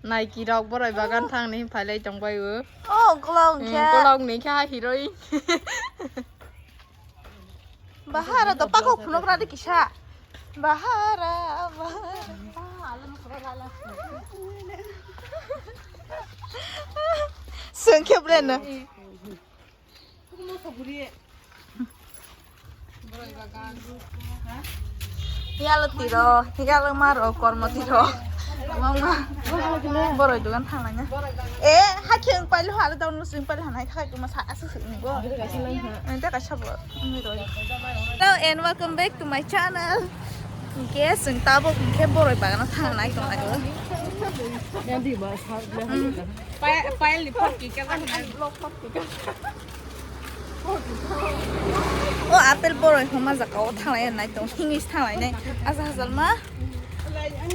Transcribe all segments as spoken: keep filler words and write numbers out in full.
Nike rok borai bagan thangni phailai tongbai o. Oh, kolong khe. Kolong ni khe heroine. Bahara to pakok phunuk radi kisa. Bahara, bahara. Sengkhe breno. Yalo tiro, yalo maro, kormo tiro. Mama, boroi dugan thanglanya. E, hakhe ang pailo halo daun musung pailo hanai khai kuma sa asu sung go. Ente ka sabo, ngi roi. Hello and welcome back to my channel. Hingke sung tabok hingke boroi bagano thangnai tonglaio. Payal ni phone kikar. O apple boroi homa jaka o thanglai nai tong hingis thanglai nai asa hasal ma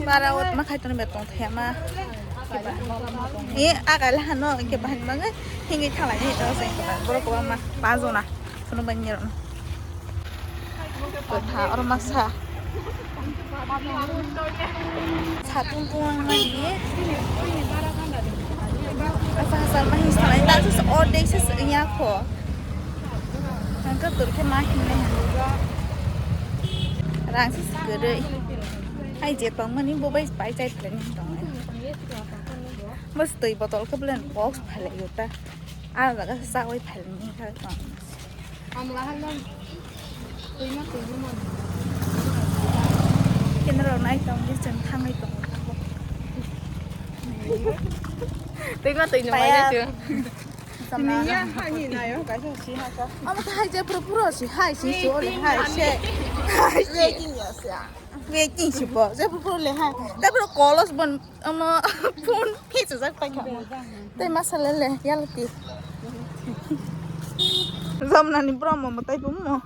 bara ot ma khai tong be tong thaya ma. E agal hano ke bahan ma hingi thanglai nai to se borok ko ma pa jona phunu ban ni ro. Kotha oro maksa. Satung tungwng mani. Asa hasal mani salai ta sus ordek sus ya kho. Nangka turke ma hinne. Rang sus gede. Hai je tong mani bo bai pai chai plan tong. Bas tui botol ke plan box phale yuta. Ar jaga sa wai phale ni kha tong. Amla halam. Tui ma tui ma. Kendra nai tong ni chen thangai tong. Tui ma tui ma ya tu. Niya ha ni na yo ka sa si ha ka. Ama ta hai je pura pura si hai si so le hai se. Hai se. Waiting ya sa. Waiting si bo. Je pura pura le hai. Ta pura kolos bon. Ama phone phi chajak pai kha. Tei masa le le yalti. Jamna ni bro mo tai pum mo.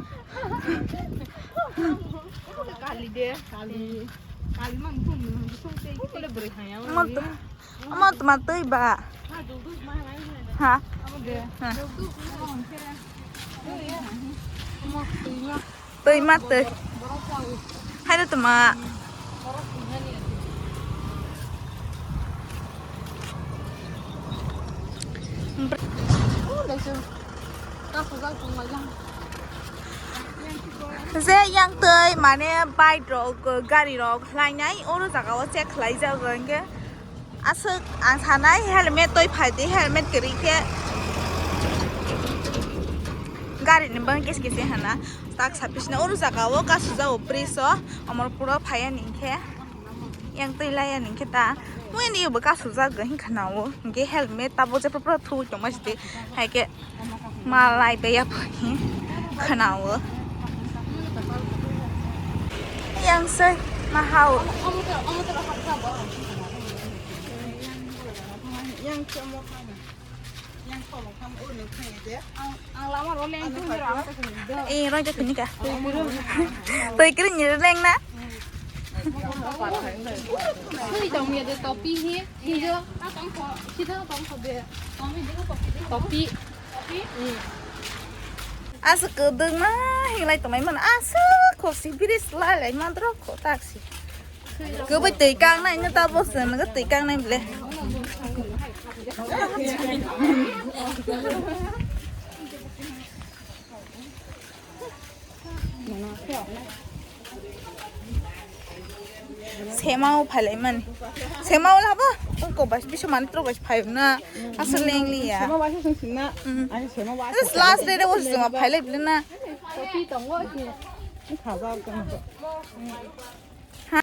Kali de, kali. Kali mang pum mo sung tei kele bri haya. Mo to, mo to ma tei ba. Ha. Ha. Mo tei ma. Twi ma twi. Hai da tuma. Je yang twi mane bike rok gari rok lainai oro jaga o check khlai jago hingke. Aswk ang sanai helmet twi phai di, helmet kwrwi khe gari ni bangkhe kisi kisi hana tak sapisna oro jaga o kasu jago bridge o Amarpur o phai ani hinkhe yang twi lai ani hinkhe ta mui ani bo kasu jago hinkhe nao hinkhe helmet tabo jephru phru thuwi tongma sidi hai khe. Malai be ya phi khna o. Yang sei ma hao. Yang chomo khana. Yang chomo khana o nung khai de. Ang lama ro leng thung de ram ta thung de. Eh, roi ta thuni ka. Toi kiri ni leng na. Sui tong ya de topi hi. Hi jo. Ta tong kho. Hi jo tong kho de. Topi. Aswk kwdwkma hinglai tongmani mano, aswk khorsi bridge lai lai mandrok kho taksi. Kwbai twi kangnai no ta bo se nang twi kangnai ble. Sema o phailai mani. Sema o labo. Ungko bai bisu mani trok bai phai na. Asal lengli ya. Sema bai sung sing na. Mm. Ani sema bai. Last day de o sema phailai bile na. Kopi tongo ki. Khaja ko. Ha.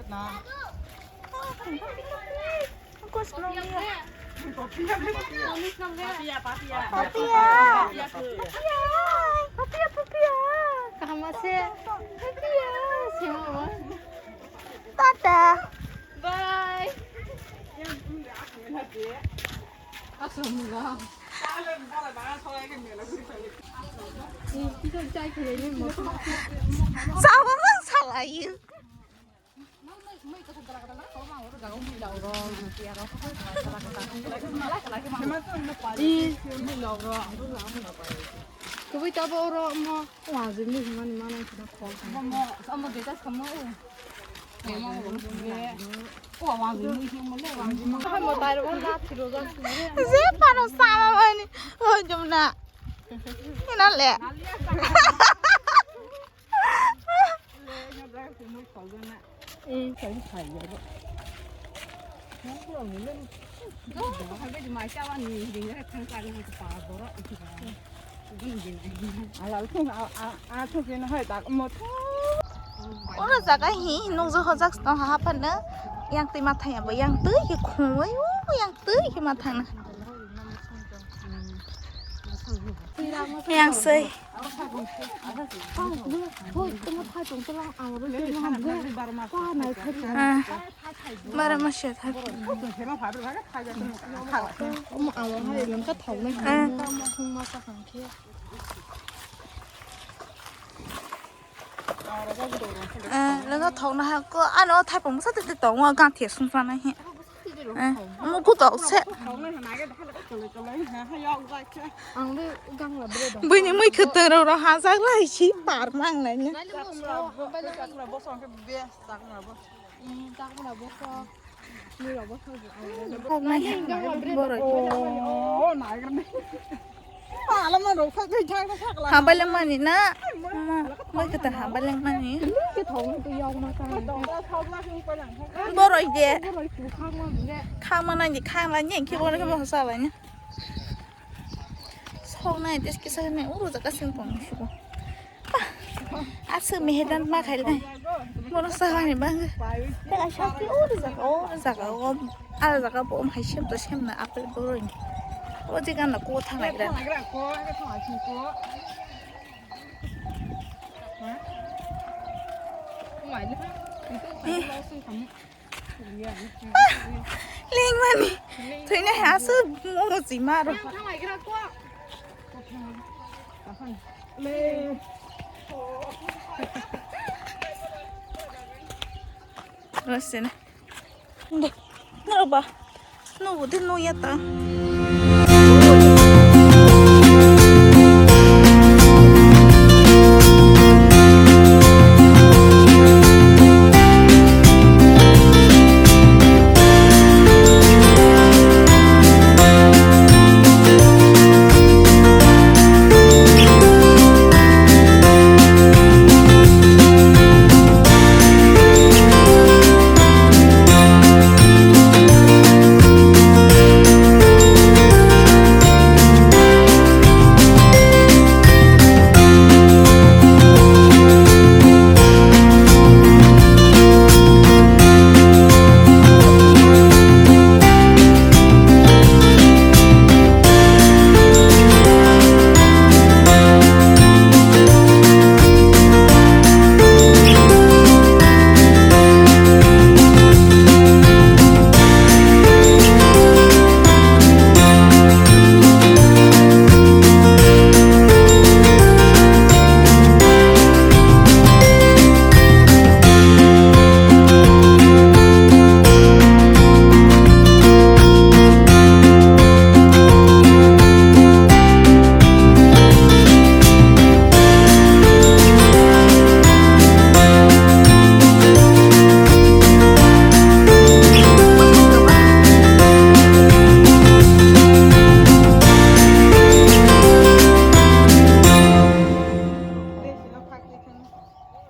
Papiya, papiya. Papiya, papiya. Kaham ase? Papiya, sema. Tata. Bye. Asam. Sawa mang salai. Kubui tabo oro mo wajib ni himani mana khna khol. Omo, omo beta samo. Omo, omo, omo. Omo, omo, omo, omo. Je pano sama mani. Oh, jumna. Ina le. Oro jaga hi nukjak hojak tong ha phano yang twi mathang ya bo yang twi khe khumui o yang twi khe mathang na. Yang sei. Ah, bara ma se thak. Ah. Ah, langa thok na ha ko ano thai pang sa te te tong wa ga the sung sa na he. Eh, omo kutok se. Buini mui kwtwng rok rok hajak lai si par mang lai no. Borok. Hambai le mani na. Mai kata hambai le mani. Borok de. Khama nai di khang lai ni khe borok khe mosa lai ni. Sok nai tes kisa nai uru jaka sing tong ni suko. Aswk mehedan ma khai lai. Bono sahani bang. Tela sakki o jaga o jaga o. Ala jaga bo om hai sem to sem na apple boroi. O je gan na ko thang lai gra. Lengmani. Thwina hai aswk mono chima ro. Rasina. Nde. Naro ba. No, de no ya ta.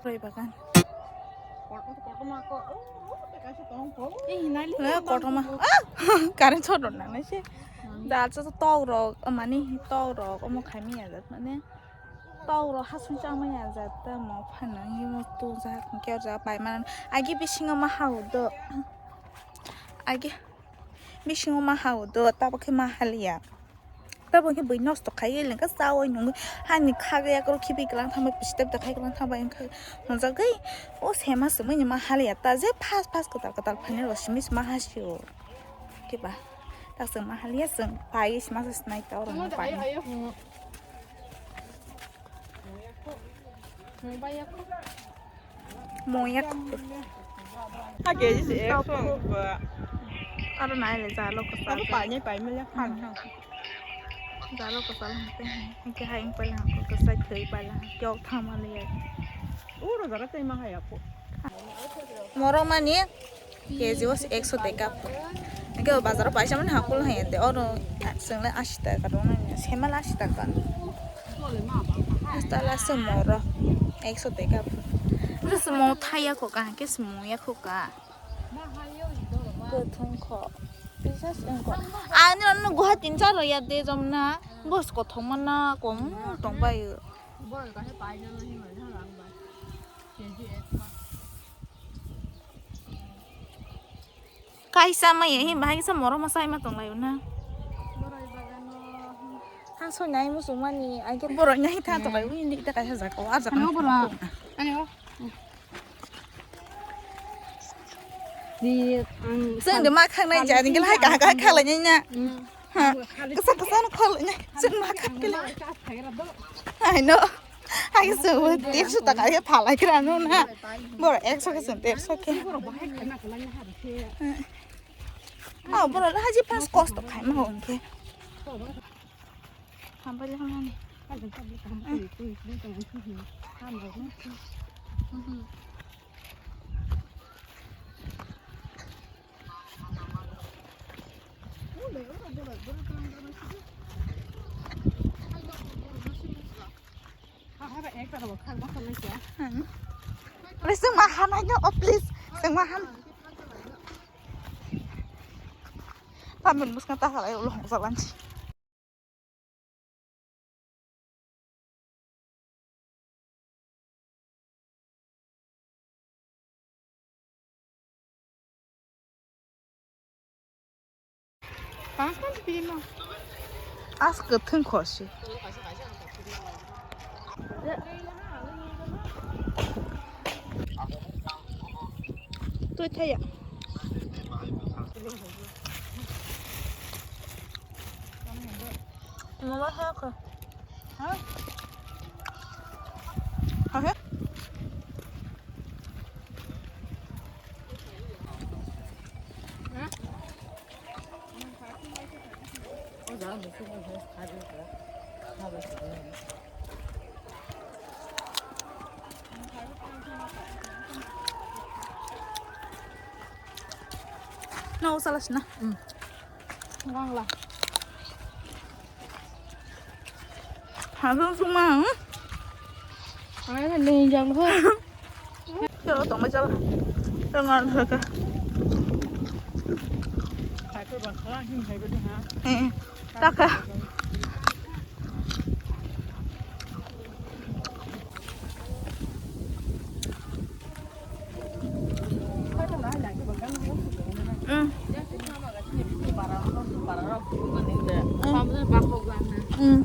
Roi bagan. Eh, kotorma. Ah, current shot rok nangnai se. Da, cha, cha, tok rok, mani tok rok, omo khai manya jat, mane tok rok hasung chang manya jat, ta mo phano, himo to jat, hingke o jaga pai mano. Agi bisingo ma ha o do. Agi bisingo ma ha o do, tabok khe ma haliya. Tabok khe bui nosto khai, lengka chawi nungwi, hani khagwi, akorok khibi kwlang thangbai, pisi tep da khai kwlang thangbai, wngkha hwnjagwi, o sema swmwi ni ma haliya, ta je fast fast kwtal kwtal phainai rw simi se ma hasio. Kiba, ta chwng ma haliya, chwng pai se ma se sinai ta oro no pai. Moyak. Ha, K G se ekso. Aro nai le jalo kwchajak. Abo painai paimaya phan. Jalo kwchajak hwnkhe, hwnkhe hai wng paila hwnkhe kwchai thwi paila hwnkhe kok thangma liya. Uro jara tei ma hai apho. Morok mani K G o ekso teka pho. Hwnkhe o bazaro paisa mani hakul hai de oro chwng le asi taka rok nai sema le asi taka. Hasta last morok ekso teka pho. Hwnkhe se mo thaya kho ka hwnkhe se mo ya kho ka. Kwthwng kho. Kisa se wng kho. Ani ano Guwahati ni charo ya de jom na. Bos kothoma na kom tong bai. Kaisa ma ye him bahai kisa morok ma sai ma tong lai na. Tha soi nai musu mani ai ke borok nai tha tong lai wi ni ta kaisa jaga o a jaga. Ano borok. Ano. Di ang. Seng de ma khang nai ja ni gel hai ka ka khala ni na. Hmm. Ha, kasa kasa no khol ne, chun ma kap kele. Hai no. Hai so, ekso taka ye phalai kra no na. Boro ekso ke sun, ekso ke. Ah, boro haji pas kosto khai ma hon ke. Hambai le hamani. Please, sengma hanai no, oh, please, sengma han. Pamin muska ta halai ulo hongsa lanchi. As kwthwng khosi. Twi thaya. Mama ha ko. Ha? Ha he? No, salah sih, nah. Hmm. Wangla. Hasil semua, hmm? Mana ada yang jam kok? Chalo, tongma chalo. Tengah kaka. Eh, taka. Mm. Mm.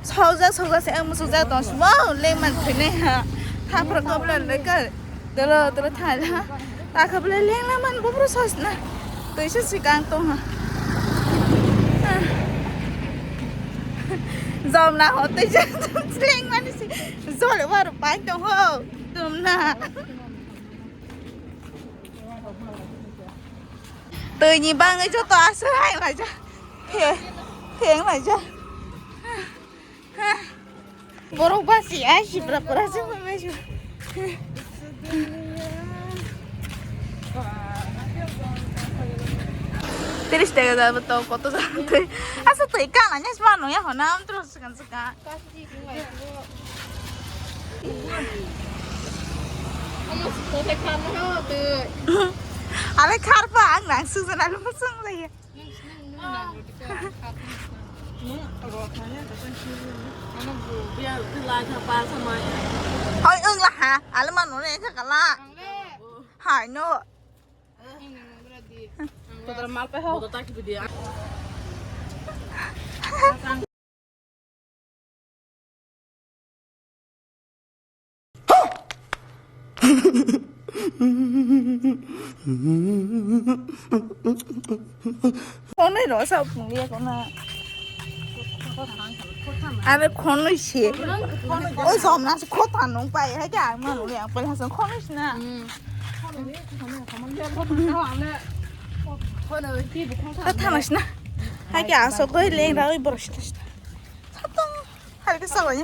Sojak, sojak se ang musuk jak tong simo, lengman thwinai ha. Thaphra kobla lekar. Dolo, dolo thai ha. Takha bole lengla man bubru sosna. Twi se sikang tong ha. Jom na ho twi se lengmani si. Jole waru pai tong ho. Tum na. Twi ni bangwi joto aswk hai laijak. Phe, pheng laijak. Borok basi ai sibra pora se mai su. Tiris taka da to koto da twi. Asa twi kana nya sma no ya hona am tro sekan sekan. Ale kharpa ang nang sujana lu sung lai. Hoi, wng la ha, ale mano ne kha kala. Hai no. Kotor mal pe ho. Onai ro sa phung liya kona. Are khonoi se. O somna se khota nung pai. Hai ke ang manu yang pai hasan khonoi se na. Khota nung se na. Hai ke asok goi leng ra oi boros se. Satong. Hari ke sawa ni.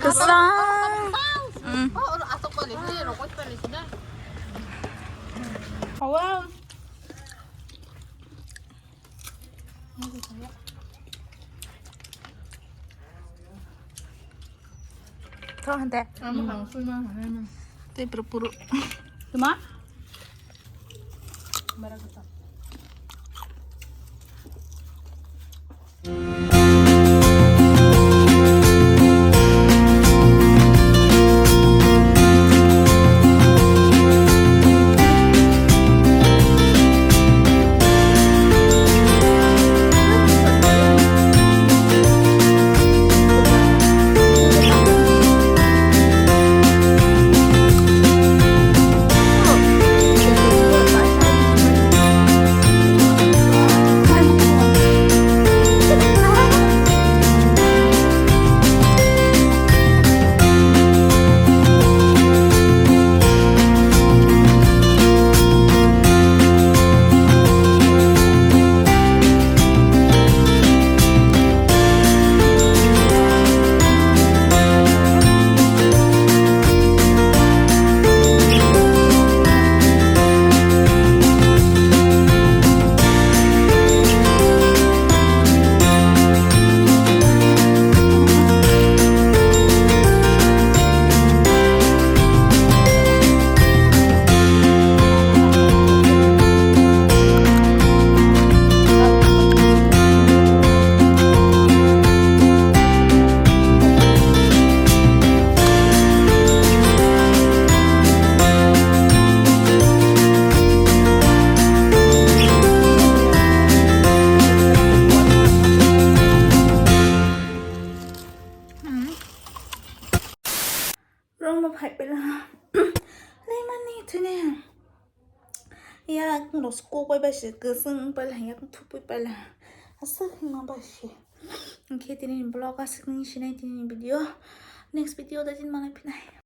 Kesang. Hmm. Thok hante. Tei pura puru. Tuma? Rong ma phai pela. Lei mani thune. Ya, rosco koi ba se keseng pela, ya, thupui pela. Asa ma ba se. Oke, tini vlog asik ni sinai tini video. Next video da jin malai pinai.